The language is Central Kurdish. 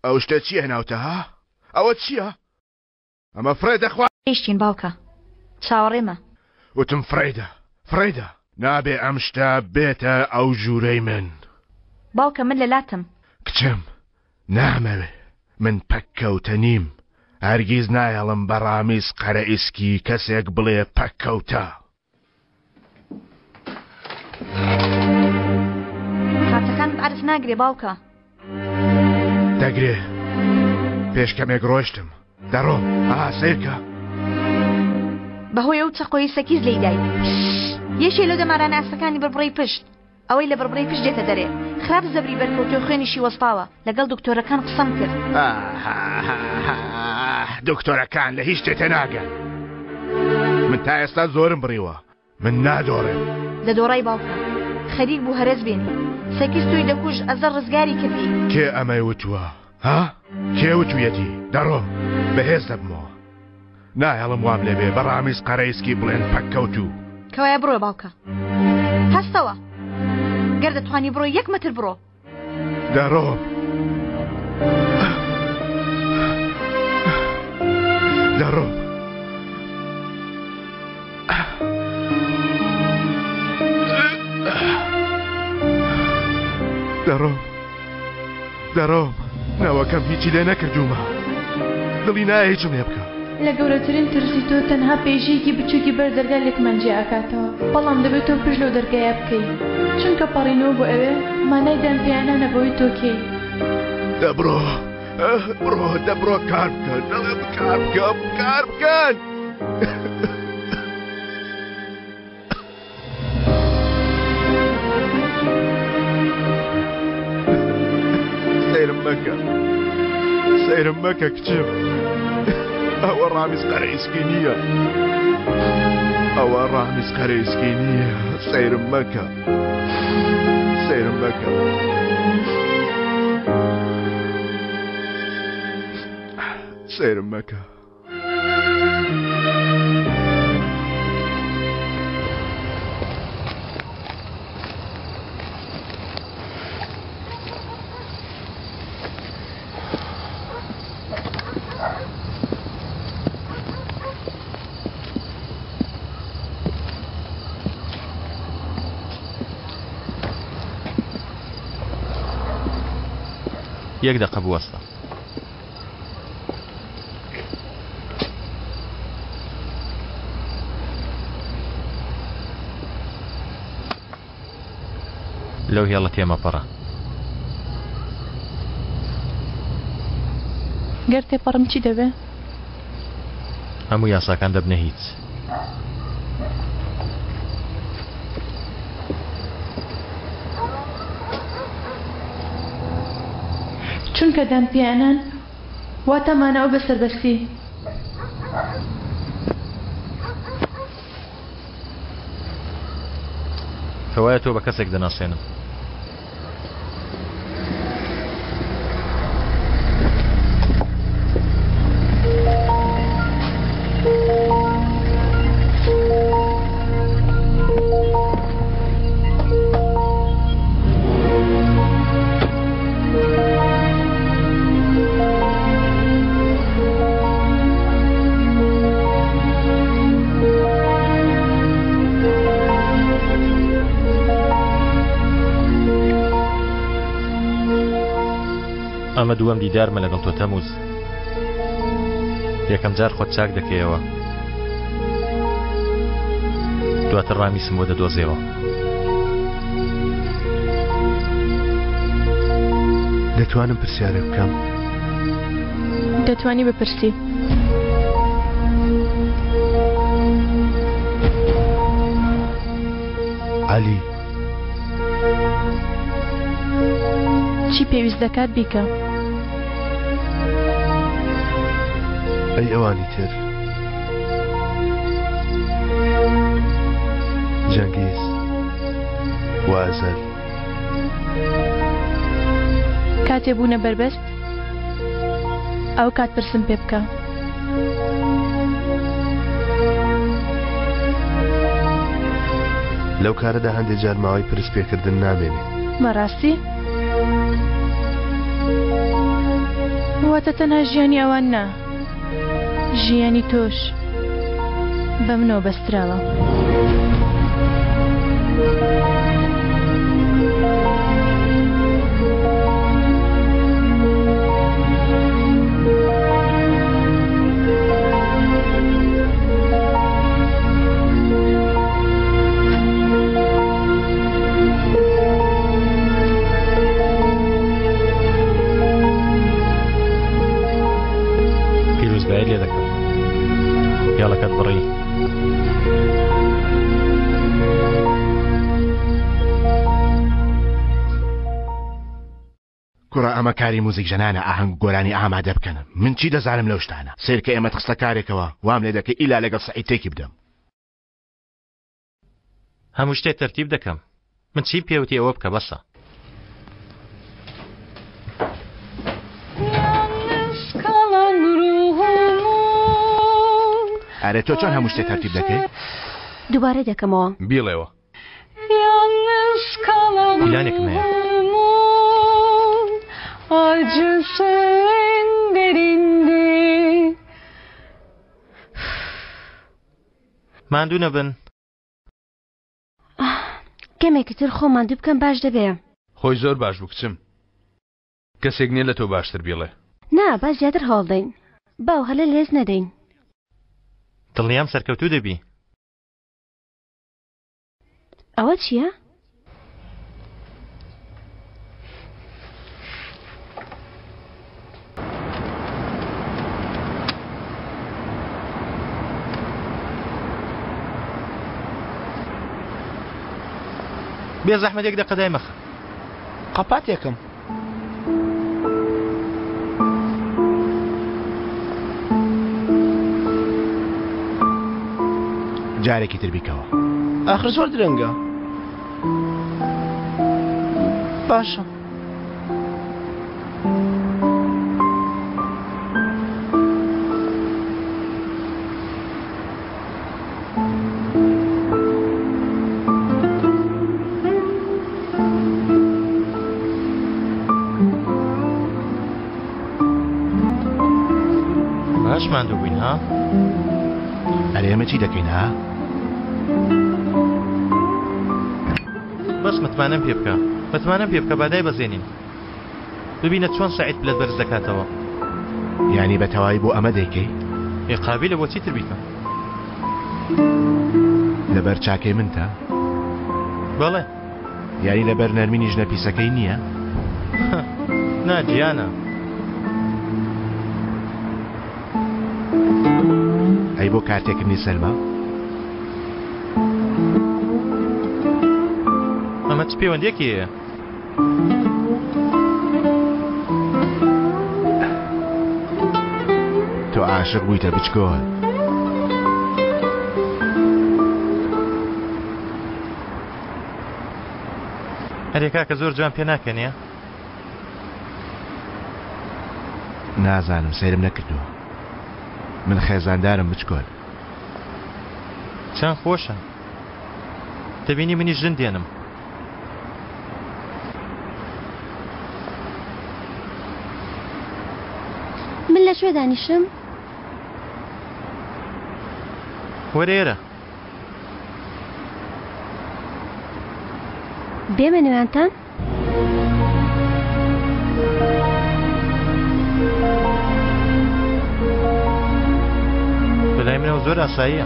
ئەو شتە چییە ناوتە ها؟ ئەوە چییە؟ ئەمە فڕێدە خوا. گەیشتین باوکە چاوەڕێمە. وتم فڕێدە فڕێدە. نابێ ئەم شتە بێتە ئەو ژوورەی من. باوکە من لە لاتم. کچم نامەوێ من پەککەوتە نیم هەرگیز نایەڵم بە ڕامیز قەرەئیسکی کەسێک بڵێ پەککەوتە. کارتەکانت عەرز ناگرێ باوکە. دەگرێ پێش کەمێک ڕۆشتم دەڕۆم ئا سەیرکە. بەهۆی ئەو چەقۆی سەکیز لێی دای یەکێ لەو دەمارانە ئاسەکانی بڕبڕەی پشت ئەوەی لە بڕبڕەی پشت دێتە دەرێ خراپ زەبری بەرکەوتووە خوێنیشی وەستاوە لەگەڵ دکتۆرەکان قسەم کرد. دکتۆرەکان لە هیچ شتێ تێناگەن من تا ئێستا زۆرم بڕیوە من نادۆڕێم. دەدۆڕای باوکە خەریک بوو هەرەس بێنی سەکیس تۆی دەکوژت ئەزەر ڕزگاری کردی. کێ ئەمەی وتووە ها کێ وتویەتی دەڕۆم بەهێز دەبمەوە. ناهێڵم وام لێبێ بە ڕامیز قەرەیسکی بڵێن پەککەوتوو. کەوایە بڕۆ باوکە. هەستەوە. گەر دەتوانی بڕۆی یەک مەتر بڕۆ. دەڕۆم. دەڕۆم. دەڕۆم. دەڕۆم نەوەکەم هیچی لێ نەکردوومە دڵی نایە هیچم لێ بکا. لە گەورەترین ترسی تۆ تەنها پەیژەیەکی بچوکی بەر دەرگا لێکمان جیا ئەکاتەوە بەڵام دەبێ تۆ پشت لەو دەرگایە بکەی چونکە پەڕینەوە بۆ ئەوێ مانای دان پیانانە بەوەی تۆ کێی. دە بڕۆ بڕۆ دە بڕۆ کار بکە دەڵێم کار بکە کار بکەن. سەیرم مەکە سەیرم مەکە کچم ئەوە ڕامیز قەرەیسکی نییە ئەوە ڕامیز قەرەیسکی نییە سەیرم مەکە سەیرم مەکە سەیرم مەکە یەک دەقە بوەستە. لەو هێڵە تێمەپەڕە. گەر تێپەڕم چی دەبێ؟ هەموو یاساکان دەبنە هیچ. چونکە دانپیانان واتە مانەوە بە سەربەستی. کەوایە تۆ بە کەسێک دەناسێنم. ئەمە دووەم دیدارمە لەگەڵ تۆ تەموز یەکەم جار خۆت چاک دەکەیەوە دواتر ڕامیسم بۆ دەدۆزێەوە دەتوانم پرسیارێک بکەم؟ دەتوانی بپرسی. عەلی. چی پێویست دەکات بیکە. ئەی ئەوانی تر؟ جەنگیز و ئەزەل. کاتێ بوونە بەربەست ئەو کات پرسم پێ بکە. لەو کارەدا هەندێ جار ماوەی پرس پێکردن نامێنێ. بەڕاستی؟ واتە تەنها ژیانی ئەوان نا، ژیانی تۆش بە منەوە بەستراوە. پیرۆزبایی لێ دەکەم هێڵەکەت بڕی. کوڕە ئەمە کاری موزیک ژەنانە ئاهەنگ و گۆرانی ئامادە بکەن من چی دەزانم لەو شتانە سەیرکە ئێمەت خستە کارێکەوە وام لێ دەکەی ئیلا لەگەڵ سەعید تێکی بدەم. هەموو شتێ تەرتیب دەکەم من چیم پێوتی ئەوە بکە بەسە. ئەرێ تۆ چۆن هەموو شتێ تەرتیب دەکەی؟ دووبارە دەکەمەوە. بیڵێوە. پیلانێکم هەیە. ماندوو نەبن. کەمێکی تر خۆم ماندوو بکەم باش دەبێ. خۆی زۆر باش بوو کچم. کەسێک نییە لە تۆ باشتر بیڵێ. نا با زیاتر هەوڵ دەین. با ئەو هەلە لەدەست نەدەین. دڵنیام سەرکەوتوو دەبی. ئەوە چییە؟ بێ زەحمەت یەک دەقە دای مەخە. قەپاتێکم. جارێکی تر بیکەوە. ئاخر زۆر درەنگە. باشە. باش ماندوو بووین ها؟ ئەرێ ئێمە چی دەکەین ها؟ بەس متمانەم پێ بکە متمانەم پێ بکە با دایبەزێنین ببینە چۆن سەعید پلەت بەرز دەکاتەوە. یانی بە تەواوی بۆ ئەمە دەیکەی؟ ئێ قابیلە بۆ چیتر بیکەم؟ لەبەر چاکەی منتە؟ بەڵێ. یانی لەبەر نەرمینی ژنە پیسەکەی نییە؟ نا گیانە. ئەی بۆ کارتێکردنی سەلما؟ ئەمە چ پەیوەندیەکی هەیە؟ تۆ عاشق بوویتە بچکۆل. ئەرێ کاکە زۆر جوان پێ ناکەنێ؟ نازانم سەیرم نەکردووە. من خێزاندارم بچکۆل. چەند خۆشە. دەبینی منیش ژن دێنم. من لە کوێ دانیشم؟ وەرە ئێرە. بێمە نێوانتان؟ بەلای منەوە زۆر ئاساییە.